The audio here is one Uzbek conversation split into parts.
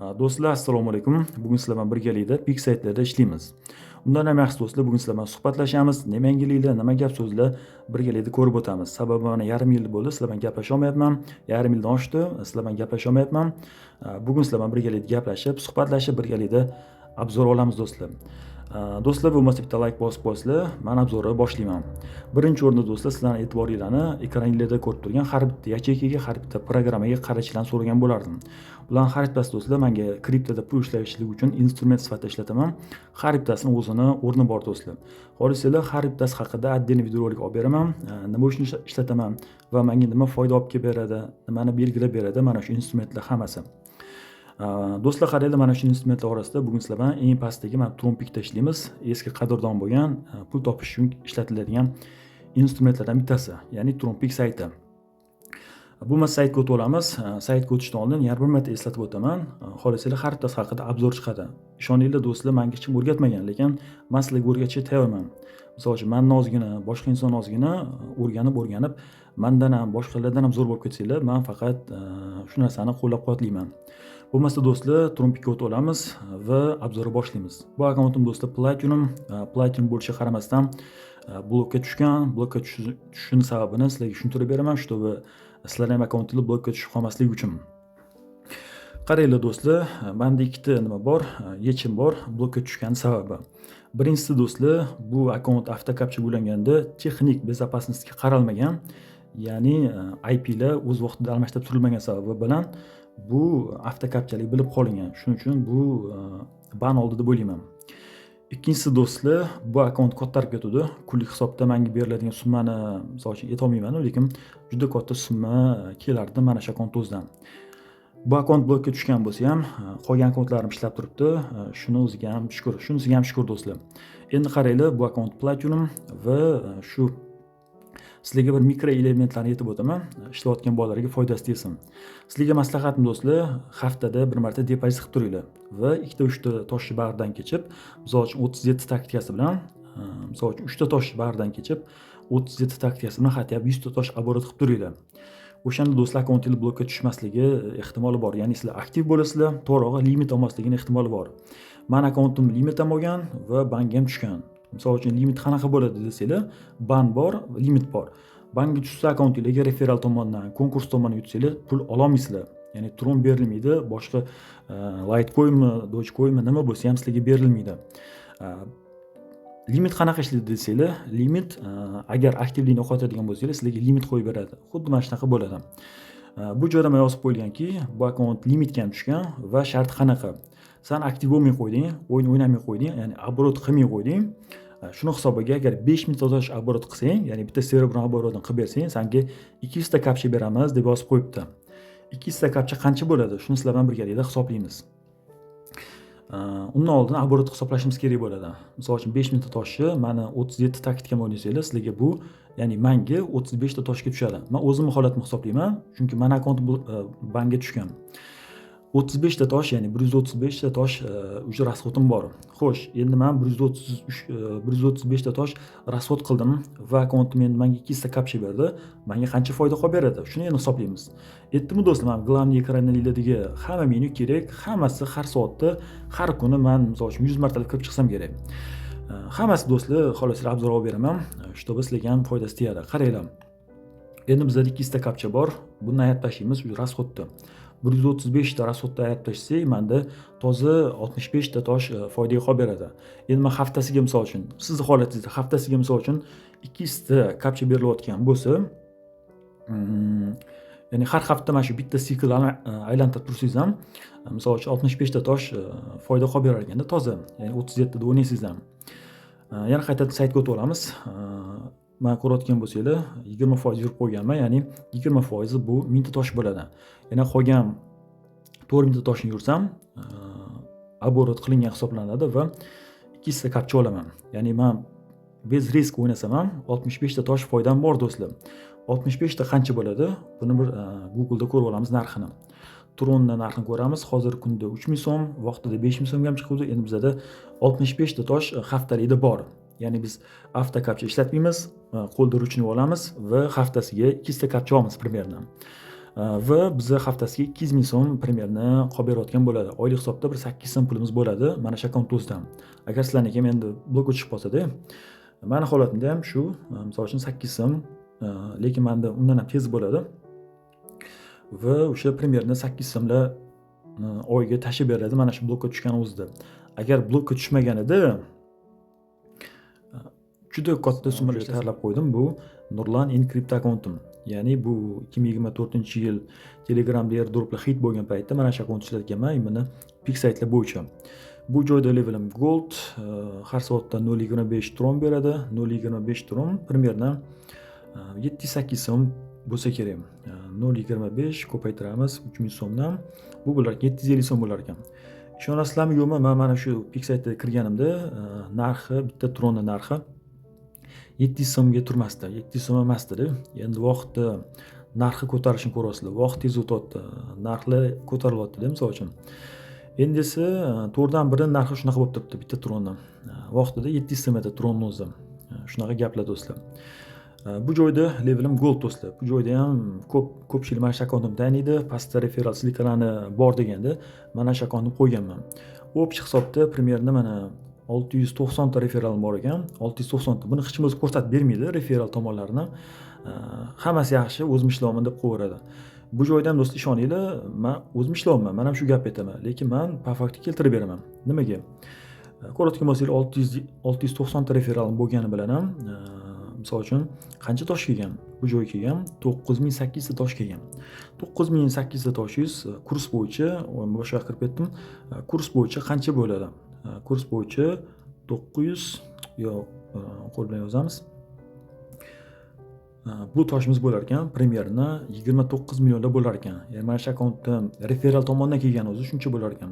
Do'stlar, assalomu alaykum. Bugun sizlar bilan birgalikda Pik saytlarida ishlaymiz. Undan ham yaxshisi, do'stlar, bugun sizlar bilan suhbatlashamiz. Nima yangiliklar, nima gap so'zlar birgalikda ko'rib o'tamiz. Sababi mana yarim yil bo'ldi, sizlar bilan gaplasha olmayapman. Yarim yildan oshdi, sizlar bilan gaplasha olmayapman. Bugun sizlar bilan birgalikda gaplashib, suhbatlashib, birgalikda обзор olamiz, do'stlar. Do'stlar, bo'lmasa bitta layk bosib qo'yasizlar, man обзор ni boshlayman. Birinchi o'rinda, do'stlar, sizlarni e'tiboringlarni ekraninglarda ko'rib turgan har bitta yacheykaga, har bitta programmaga qarashlarni so'ragan bo'lardim. Bularni har bittasi, do'stlar, menga kriptoda pul ishlashlik uchun instrument sifatida ishlataman. Har bittasini o'zini o'rni bor, do'stlar. Xohlasanglar, har bittasi haqida отдельный videorolik olib beraman. Nima uchun ishlataman va menga nima foyda olib kelib beradi, nimani belgilab beradi mana shu instrumentlar hammasi. Do'stlar, qaranglar, mana shu instrumentlar orasida bugun sizlar bilan eng pastdagi mana Trompikda ishlaymiz. Eski qadrdon bo'lgan, pul topish uchun ishlatiladigan instrumentlardan bittasi, ya'ni Trompik sayti. Bo'lmasa saytga o'tib olamiz. Saytga o'tishdan oldin yana bir marta eslatib o'taman. Xohlasanglar, har bittasi haqida обзор chiqadi. Ishoninglar, do'stlar, menga hech kim o'rgatmagan, lekin man sizlarga o'rgatishga tayyorman. Misol uchun, mandan ozgina, boshqa inson ozgina o'rganib, o'rganib, mandan ham, boshqalardan ham zo'r bo'lib ketsanglar, man faqat shu narsani qo'llab-quvvatlayman. Bo'lmasa, do'stlar, Trompikka o'tib olamiz va обзор ni boshlaymiz. Bu akkauntim, do'stlar, Platinum, Platinum bo'lishiga qaramasdan blokka tushgan. Blokka tushishini sababini sizlarga tushuntirib beraman, чтобы sizlarning ham akkauntinglar blokka tushib qolmasligi uchun. Qaranglar, do'stlar, menda ikkita nima bor, yechim bor blokka tushgani sababi. Birinchisi, do'stlar, bu akkaunt avtokapchaga ulanganda texnik безопасность ga qaralmagan, ya'ni IPlar o'z vaqtida almashtirib turilmagan sababi bilan bu avtokapchalik bilib qolingan. Shuning uchun bu ban oldi deb o'ylayman. Ikkinchisi, do'stlar, bu akkaunt kattarib ketuvdi. Kunlik hisobda menga beriladigan summani, misol uchun, aytolmayman, lekin juda katta summa kelardi mana shu akkaunt o'zidan. Bu akkaunt blokka tushgan bo'lsa ham, qolgan akkauntlarim ishlab turibdi. Shuni o'ziga ham shukur. Shunisiga ham shukur, do'stlar. Endi qaranglar, bu akkaunt Platinum va shu sizlarga bir mikro elementlarni aytib o'taman. Ishlayotgan bolalarga foydasi tegsin. Sizlarga maslahatim, do'stlar, haftada bir marta depozit qilib turinglar va ikkita, uchta toshni bag'ridan kechib, misol uchun, 37 taktikasi bilan, misol uchun, uchta toshni bag'ridan kechib, 37 taktikasi bilan хотя бы 100 ta tosh оборот qilib turinglar. O'shanda, do'stlar, akkauntingiz blokka tushmasligi ehtimoli bor. Ya'ni sizlar aktiv bo'lasizlar, to'g'rirog'i, limit olmasligini ehtimoli bor. Mani akkauntim limit ham olgan va banga ham tushgan. Misol uchun, limit qanaqa bo'ladi desanglar, ban bor, limit bor. Banga tushsa akkauntinglarga referal tomonidan, konkurs tomonidan yutsanglar, pul ololmaysizlar. Ya'ni Tron berilmaydi, boshqa Litecoinmi, Dogecoinmi, nima bo'lsa ham sizlarga berilmaydi. Limit qanaqa ishlaydi desanglar, limit agar aktivlikni yo'qotadigan bo'lsanglar, sizlarga limit qo'yib beradi. Xuddi mana shunaqa bo'ladi. Bu joyda mana yozib qo'yilganki, bu akkaunt limitga ham tushgan va sharti qanaqa? San aktiv bo'lmay qo'yding, o'yin o'ynamay qo'yding, ya'ni оборот qilmay qo'yding. Shuni hisobiga agar 5000 ta tosh оборот qilsang, ya'ni bitta серебро оборот ini qilib bersang, sanga 200 ta kapcha beramiz deb yozib qo'yibdi. 200 ta kapcha qancha bo'ladi? Shuni sizlar bilan birgalikda hisoblaymiz. Undan oldin оборот hisoblashimiz kerak bo'ladi. Misol uchun, 5000 ta toshni mani 37 taktikam o'ynasanglar, sizlarga bu, ya'ni manga 35 ta toshga tushadi. Man o'zimni holatimni hisoblayman, chunki mani akkauntim bu banga tushgan. 35 ta tosh, ya'ni 135 ta tosh уже расход im bor. Xo'sh, endi man 133, 135 ta tosh расход qildim va akkauntim endi menga 200 ta kapcha berdi. Menga qancha foyda qolib beradi? Shuni endi hisoblaymiz. Aytdimmi, do'stlar, mana главный ekraninglardagi hamma menyu kerak, hammasi har soatda, har kuni man, misol uchun, 100 martalab kirib chiqsam kerak. Hammasi, do'stlar, xohlasanglar, обзор olib beraman, чтобы sizlarga ham foydasi tegadi. Qaranglar. Endi bizada 200 ta kapcha bor. Buni ayirib tashlaymiz расход ni. 135 ta расход ni ayirib tashlasak, manda toza 65 ta tosh foydaga qolib beradi. Endi man haftasiga, misol uchun, sizni holatingizda haftasiga, misol uchun, 200 ta kapcha berilayotgan bo'lsa, ya'ni har hafta mana shu bitta siklni aylantirib tursangiz ham, misol uchun, 65 ta tosh foyda qolib berar ekanda toza. Ya'ni 37 tada o'ynaysiz ham. Yana qaytadan saytga o'tib olamiz. Mana ko'rayotgan bo'lsanglar, 20% yurib qo'yganman, ya'ni 20% bu 1000 ta tosh bo'ladi. Yana qolgan 4000 ta toshni yursam, оборот qilingan hisoblanadi va 200 ta kapcha olaman. Ya'ni man без риск o'ynasam ham 65 ta tosh foydam bor, do'stlar. 65 ta qancha bo'ladi? Buni bir Google'da ko'rib olamiz narxini. Tronni narxini ko'ramiz. Hozirgi kunda 3000 so'm, vaqtida 5000 so'mga ham chiquvdi. Endi bizada 65 ta tosh haftalikda bor. Ya'ni biz avtokapcha ishlatmaymiz, qo'lda ручной olamiz va haftasiga 200 ta kapcha olamiz примерно. Va biza haftasiga 200 ming so'm примерно qolib berayotgan bo'ladi. Oylik hisobda bir 8 so'm pulimiz bo'ladi mana shu akkaunt o'zidan. Agar sizlarniki ham endi blokka tushib qolsa-da, mani holatimda ham shu, misol uchun 8 so'm, lekin manda undan ham tez bo'ladi. Va o'sha примерно 8 so'mlar oyga tashlab beradi mana shu blokka tushgan o'zida. Agar blokka tushmaganida juda katta summalar tayyorlab qo'ydim. Bu Nurlan in Crypto akkauntim. Ya'ni bu 2024-yil Telegramda airdroplar hit bo'lgan paytda mana shu akkaunt ishlatganman, именно pik saytlar bo'yicha. Bu joyda levelim gold, har soatda 0.25 tron beradi. 0.25 tron примерно 708 so'm bo'lsa kerak. 0.25 ko'paytiramiz 3000 so'mdan. Bu bo'lar ekan 750 so'm bo'lar ekan. Ishonasizlarmi, yo'qmi, men mana shu pik saytga kirganimda narxi, bitta tronni narxi 700 so'mga turmasdi. 700 so'm emasdi-da. Endi vaqtda narxi ko'tarilishini ko'ryapsizlar. Vaqt tez o'tyapti. Narxlar ko'tarilyapti-da, misol uchun. Endi esa to'rtdan biri narxi shunaqa bo'lib turibdi bitta tronni. Vaqtida 700 so'm edi tronni o'zi. Shunaqa gaplar, do'stlar. Bu joyda levelim gold, do'stlar. Bu joyda ham ko'pchilik mana shu akkauntimni taniydi. Pastda referral ссылка larni bor deganda mana shu akkauntni qo'yganman. Общий hisobda примерно mana 690 ta referalim bor ekan. 690 ta. Buni hech kim o'zi ko'rsatib bermaydi referal tomonlarini. Hammasi yaxshi, o'zim ishlayapman deb qo'yaveradi. Bu joyda ham, do'stlar, ishoninglar, man o'zim ishlayapman. Man ham shu gapni aytaman. Lekin man по факту keltirib beraman. Nimaga? Ko'rayotgan bo'lsanglar, 690 ta referalim bo'lgani bilan ham, misol uchun qancha tosh kelgan? Bu joyga kelgan 9800 ta tosh kelgan. 9800 ta toshingiz kurs bo'yicha, boshqa yoqqa kirib ketdim. Kurs bo'yicha qancha bo'ladi? Kurs bo'yicha 900, yo'q, qo'l bilan yozamiz. Bu toshimiz bo'lar ekan примерно 29 millionda bo'lar ekan. Ya'ni mana shu akkauntda referal tomonidan kelgan o'zi shuncha bo'lar ekan.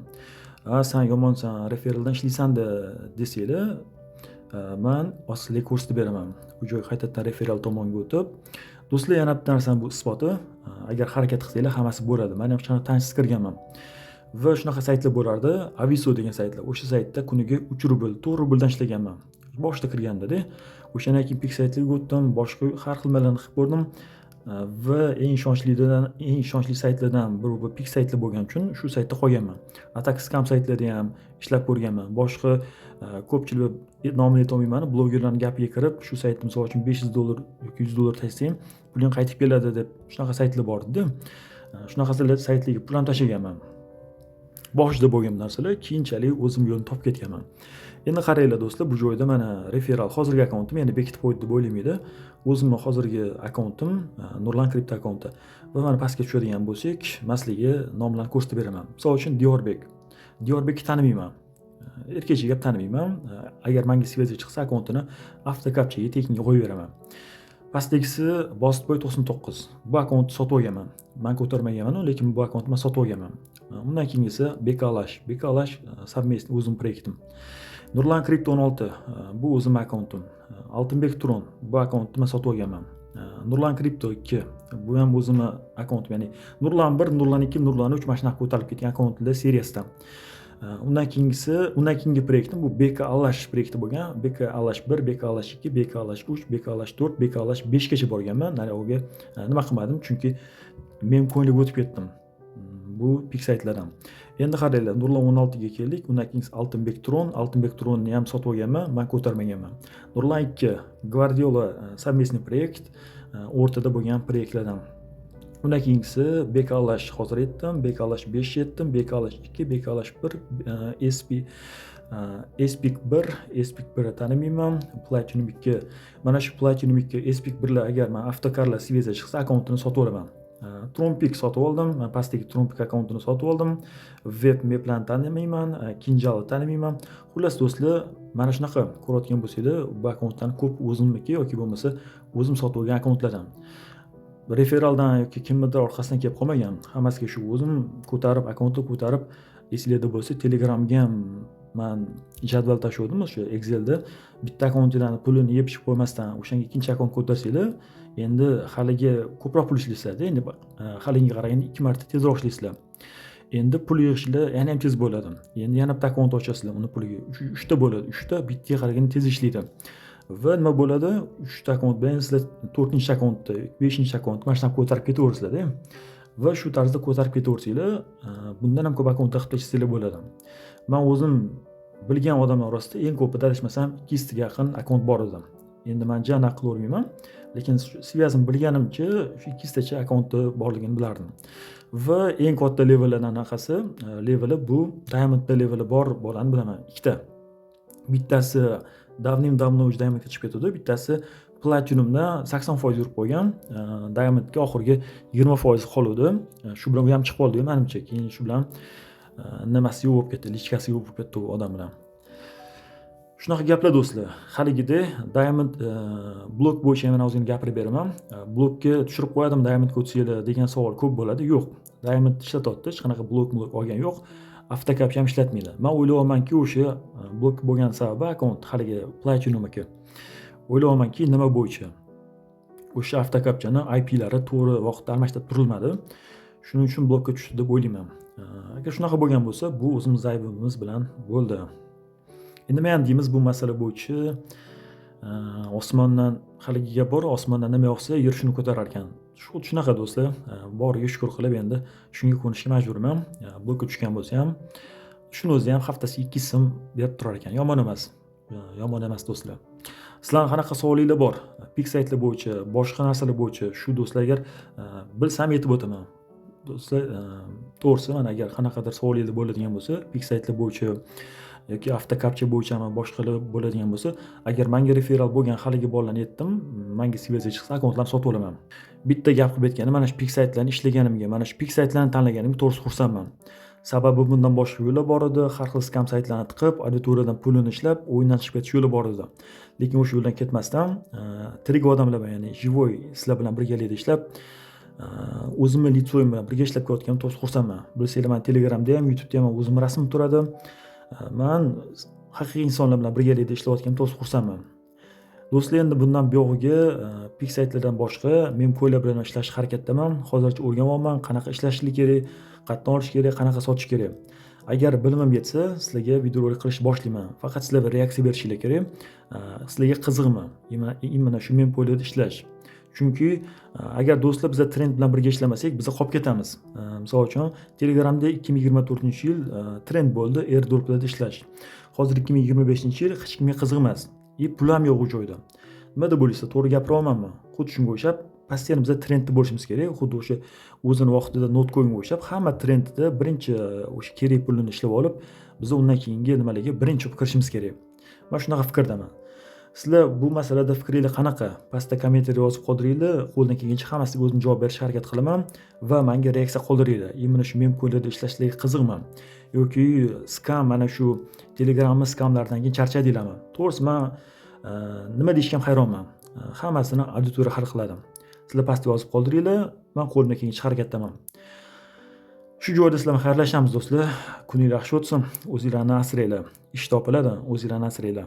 "A, san yomonsan, referaldan ishlaysan-da", desanglar, man sizlarga ko'rsatib beraman. Bu joyga qaytadan referal tomonga o'tib, do'stlar, yana bitta narsani bu isboti, agar harakat qilsanglar, hammasi bo'ladi. Man ham hech qanaqa tanishsiz kirganman. Va shunaqa saytlar bo'lardi, Aviso degan saytlar. O'sha saytda kuniga 3 rubl, 4 rubldan ishlaganman. Boshida kirganda-da. O'shandan keyin pik saytlarga o'tdim, boshqa har xil nimalarni qilib ko'rdim. Va eng ishonchli saytlardan biri bu pik saytlar bo'lgani uchun shu saytda qolganman. А так scam saytlarda ham ishlab ko'rganman. Boshqa ko'pchilik, nomini aytolmayman, blogerlarni gapiga kirib, shu saytda misol uchun 500 dollar yoki 100 dollar tashlasang, puling qaytib keladi deb shunaqa saytlar bor edi. Shunaqa saytlarga pul ham tashlaganman. Boshida bo'lgan narsalar, keyinchalik o'zim yo'lini topib ketganman. Endi qaranglar, do'stlar, bu joyda mana referal hozirgi akkauntim, ya'ni bekitib qo'ydi deb o'ylamaydi. O'zimni hozirgi akkauntim Nurlan Kripto akkaunti. Va mana pastga tushadigan bo'lsak, man sizlarga nomlarni ko'rsatib beraman. Misol uchun Diyorbek. Diyorbekni tanimayman. Erkakcha gap, tanimayman. Agar menga связь chiqsa, akkauntini avtokapchaga tekinga qo'yib beraman. Pastdagisi Bositboy 99. Bu akkauntni sotib olganman. Man ko'tarmaganman, lekin bu akkauntni man sotib olganman. Undan keyingisi Bekalash. Bekalash совместный o'zim proyektim. Nurlan Kripto 16, bu o'zim akkauntim. Oltinbek Tron, bu akkauntni man sotib olganman. Nurlan Kripto 2, bu ham o'zimni akkauntim, ya'ni Nurlan 1, Nurlan 2, Nurlan 3 mana shunaqa ko'tarilib ketgan akkauntlar seriyasidan. Undan keyingisi, undan keyingi proyektim bu Beka Allash proyekti bo'lgan. Beka Allash 1, Beka Allash 2, Beka Allash 3, Beka Allash 4, Beka Allash 5 gacha borganman. Nariyog'iga nima qilmadim, chunki men coinga o'tib ketdim. Bu pik saytlardan. Endi qaranglar, Nurlan 16 ga keldik. Undan keyingisi Oltinbek Tron. Oltinbek Tronni ham sotib olganman, man ko'tarmaganman. Nurlan 2, Gvardiola совместный proyekt, o'rtada bo'lgan proyektlardan. Undan keyingisi Beka Allash, hozir aytdim, Beka Allash 5 yetdim, Beka Allash 2, Beka Allash 1, SP Espik 1, Espik 1 tanimayman, Platinum 2. Mana shu Platinum 2, Espik 1 lar agar man avtokarlar связь chiqsa, akkauntini sotib olaman. Trompik sotib oldim, man pastdagi Trompik akkauntini sotib oldim. Web maplarni tanimayman, Kinjalni tanimayman. Xullas, do'stlar, mana shunaqa ko'rayotgan bo'lsanglar, bu akkauntlarni ko'p o'zimniki yoki bo'lmasa o'zim sotib olgan akkauntlardan. Referaldan yoki kimnidir orqasidan kelib qolmagan. Hammasiga shu o'zim ko'tarib, akkauntni ko'tarib, esinglarda bo'lsa, Telegramga ham man jadval tashlavdim o'sha Excelda. Bitta akkauntinglarni pulini yeb ichib qo'ymasdan, o'shanga ikkinchi akkaunt ko'tarsanglar, endi haligi ko'proq pul ishlaysizlarda, endi haligiga qaraganda 2 marta tezroq ishlaysizlar. Endi pul yig'ishlar yana ham tez bo'ladi. Endi yana bitta akkaunt ochasizlar, uni puliga 3 ta bo'ladi. 3 ta bittaga qaraganda tez ishlaydi. Va nima bo'ladi? 3 ta akkaunt bilan sizlar 4-akkauntni, 5-akkauntni mana shunaqa ko'tarib ketaverasizlarda. Va shu tarzda ko'tarib ketaversanglar, bundan ham ko'p akkaunt qilib tashlasanglar bo'ladi. Man o'zim bilgan odamlar orasida eng ko'pi, adashmasam, 200 taga yaqin akkaunt bor edi. Endi man ja anaqa qilavermayman, lekin связь im bilganimcha, shu 200 tacha akkaunti borligini bilardim. Va eng katta levelini anaqasi, leveli bu Diamondda leveli bor bolani bilaman, ikkita. Bittasi давным давно уже Diamondga chiqib ketuvdi, bittasi Platinumdan 80% yurib qo'ygan, Diamondga oxirgi 20% qoluvdi. Shu bilan u ham chiqib qoldi manimcha. Keyin shu bilan nimasi yo'q bo'lib ketdi, личка si yo'q bo'lib ketdi u odam bilan. Shunaqa gaplar, do'stlar. Haligidek Diamond blok bo'yicha mana ozgina gapirib beraman. Blokka tushirib qo'yadimi, Diamondga o'tsanglar degan savol ko'p bo'ladi. Yo'q. Diamond ishlatyapti, hech qanaqa blok olgan yo'q. Автокапча ham ishlatmaydi. Man o'ylayapmanki, o'sha blok bo'lgan sababi akkaunt haligi Platinumniki. O'ylayapmanki, nima bo'yicha? O'sha автокапча ni IPlari to'g'ri vaqtda almashtirib turilmadi. Shuning uchun blokka tushdi deb o'ylayman. Agar shunaqa bo'lgan bo'lsa, bu o'zimiz aybimiz bilan bo'ldi. Endi nima ham deymiz bu masala bo'yicha? Osmondan haligi gap bor, osmondan nima yog'sa, yer shuni ko'tarar ekan. Xuddi shunaqa, do'stlar. Boriga shukur qilib, endi shunga ko'nishga majburman. Blokka tushgan bo'lsa ham, shuni o'zi ham haftasiga 2 so'm berib turar ekan. Yomon emas. Yomon emas, do'stlar. Sizlarni qanaqa savolinglar bor? Pik saytlar bo'yicha, boshqa narsalar bo'yicha shu, do'stlar, agar bilsam, aytib o'taman. Do'stlar, to'g'risi, mana agar qanaqadir savolinglar bo'ladigan bo'lsa, pik saytlar bo'yicha yoki автокапча bo'yichami, boshqalar bo'ladigan bo'lsa, agar manga referal bo'lgan haligi bolalarni aytdim, manga связь ga chiqsa, akkauntlarni sotib olaman. Bitta gap qilib aytganda, mana shu pik saytlarni ishlaganimga, mana shu pik saytlarni tanlaganimga to'g'risi xursandman. Sababi bundan boshqa yo'li bor edi. Har xil скам saytlarni tiqib, auditoriyadan pulini ishlab, o'yindan chiqib ketish yo'li bor edi. Lekin o'sha yo'ldan ketmasdan, tirik odamlar bilan, ya'ni живой sizlar bilan birgalikda ishlab, o'zimni лицо yim bilan birga ishlab kelayotganim to'g'risi xursandman. Bilsanglar, man Telegramda ham, YouTubeda ham o'zimni rasmim turadi. Man haqiqiy insonlar bilan birgalikda ishlayotganim to'g'risi xursandman. Do'stlar, endi bundan buyog'iga pik saytlardan boshqa memcoinlar bilan ishlash harakatdaman. Hozircha o'rganyapman, qanaqa ishlashlik kerak, qayerdan olish kerak, qanaqa sotish kerak. Agar bilimim yetsa, sizlarga videorolik qilishni boshlayman. Faqat sizlar reaksiya berishinglar kerak. Sizlarga qiziqmi? Именно shu memcoinlarda ishlash. Chunki agar, do'stlar, biza trend bilan birga ishlamasak, biza qolib ketamiz. Misol uchun, Telegramda 2024-yil trend bo'ldi airdroplarda ishlash. Hozir 2025-yil, hech kimga qiziq emas. И pul ham yo'q u joyda. Nima deb o'ylaysiz? To'g'ri gapiryapmanmi? Xuddi shunga o'xshab, постоянно biza trendda bo'lishimiz kerak. Xuddi o'sha o'zini vaqtida Notcoinga o'xshab hamma trendda birinchi o'sha kerak pulini ishlab olib, biza undan keyingi nimalarga birinchi bo'lib kirishimiz kerak. Man shunaqa fikrdaman. Sizlar bu masalada fikringlar qanaqa? Pastda kommentariy yozib qoldiringlar. Qo'ldan kelgancha hammasiga o'zim javob berishga harakat qilaman va menga reaksiya qoldiringlar. Именно shu memcoinlarda ishlash sizlarga qiziqmi? Yoki скам, mana shu Telegramni skamlaridan keyin charchadinglarmi? To'g'risi, man nima deyishga ham hayronman. Hammasini auditoriya hal qiladi. Sizlar pastga yozib qoldiringlar, man qo'limdan kelgancha harakatdaman. Shu joyda sizlar bilan xayrlashamiz, do'stlar. Kuninglar yaxshi o'tsin. O'zinglarni asranglar. Ish topiladi, o'zinglarni asranglar.